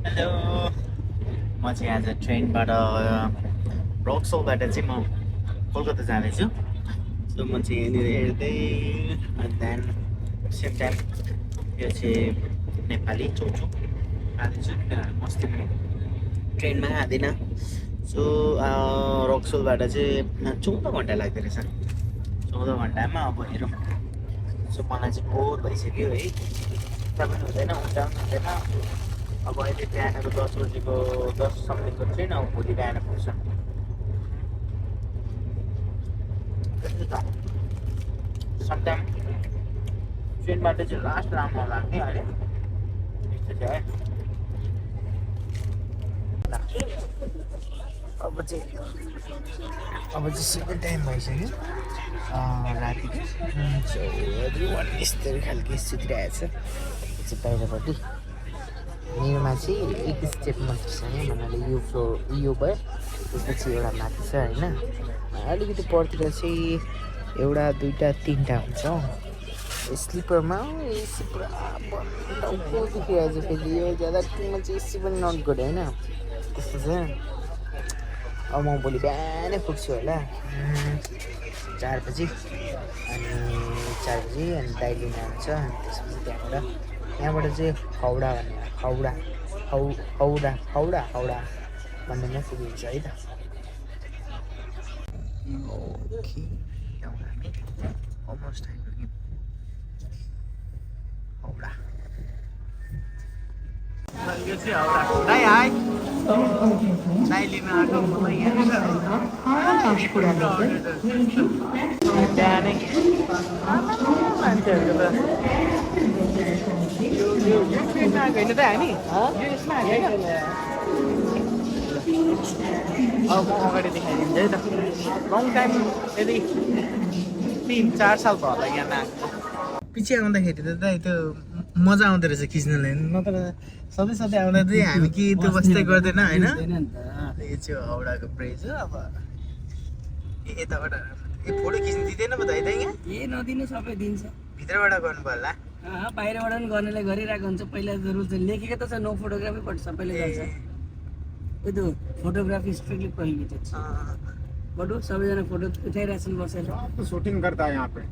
Hello, म चाहिँ आज ट्रेनबाट रक्सोलबाट चाहिँ म कलकत्ता जाँदैछु। सो म चाहिँ यहाँनिर हेर्दै एन्ड देन सेम टाइम यो चाहिँ नेपाली चौचो खाँदैछु किनभने मस्ती म ट्रेनमा खाँदिनँ। सो रक्सोलबाट चाहिँ 14 घन्टा लाग्दो रहेछ। 14 घन्टामा अब हेरौँ। सो मलाई चाहिँ बोर भइसक्यो है, पनि हुँदैन हुन्छ हुँदैन। अब अहिले बिहानको 10 बजीको 10 समथिङको ट्रेन, अब भोलि बिहान पुग्छ। समटाइम ट्रेनबाट चाहिँ लास्ट राम्रो लाग्ने अहिले यस्तो छ है। अब चाहिँ सुत्ने टाइम भइसक्यो रातिको। सो एभ्रिवान यस्तै खालको सुतिरहेको छ। चाहिँ बाहिरपट्टि मेरोमा चाहिँ एक स्टेप मात्र छ है भन्नाले यो फ्लोर यो भयो, त्यसपछि एउटा माथि छ होइन। अलिकति परतिर चाहिँ एउटा दुईवटा तिनवटा हुन्छ। स्लिपरमा एसी पुरा टाउको दुखिरहेको छ। फेरि यो ज्यादा टिममा चाहिँ एसी पनि नट गऱ्यो होइन, त्यस्तो छ। अब म भोलि बिहानै पुग्छु होला 4 बजी, अनि 4 बजी अनि दाइ लिन आउँछ। अनि त्यसपछि यहाँबाट चाहिँ हाउडा भन्नेमा पुगिन्छ है त। ओके, हामी अलमोस्ट आइपुग्यौँ हाउडा। यो चाहिँ हाउडा। दाइ हाई, दाइ लिन आएको मलाई यहाँनिर बिहानै मान्छेहरूको त यो ट्रेनमा आएको होइन त हामी, यो यसमा आएको होइन। अब म अगाडि देखाइदिन्छु है त। लङ टाइम यदि 3-4 साल भयो होला यहाँ आएको। पछि आउँदाखेरि त दाइ त्यो मजा आउँदो रहेछ खिच्नलाई, नत्र सधैँ आउँदा चाहिँ हामी कि त्यो बस्दै गर्दैन होइन। यो चाहिँ हाउडाको ब्रिज हो। अब यताबाट फोटो खिच्नु दिँदैन पो त है त यहाँ? ए नदिनु, सबै दिन्छ। भित्रबाट गर्नु पर्ला, बाहिरबाट पनि गर्नेलाई गरिरहेको हुन्छ। पहिला त रुल्स लेखेको त छ, नो फोटोग्राफी, बट सबैले गर्छ। त्यो फोटोग्राफी स्ट्रिक्टली प्रोहिबिटेड छ। बट सबैजना फोटो उठाइरहेछन् बसेर। शूटिंग करता है यहाँ पे।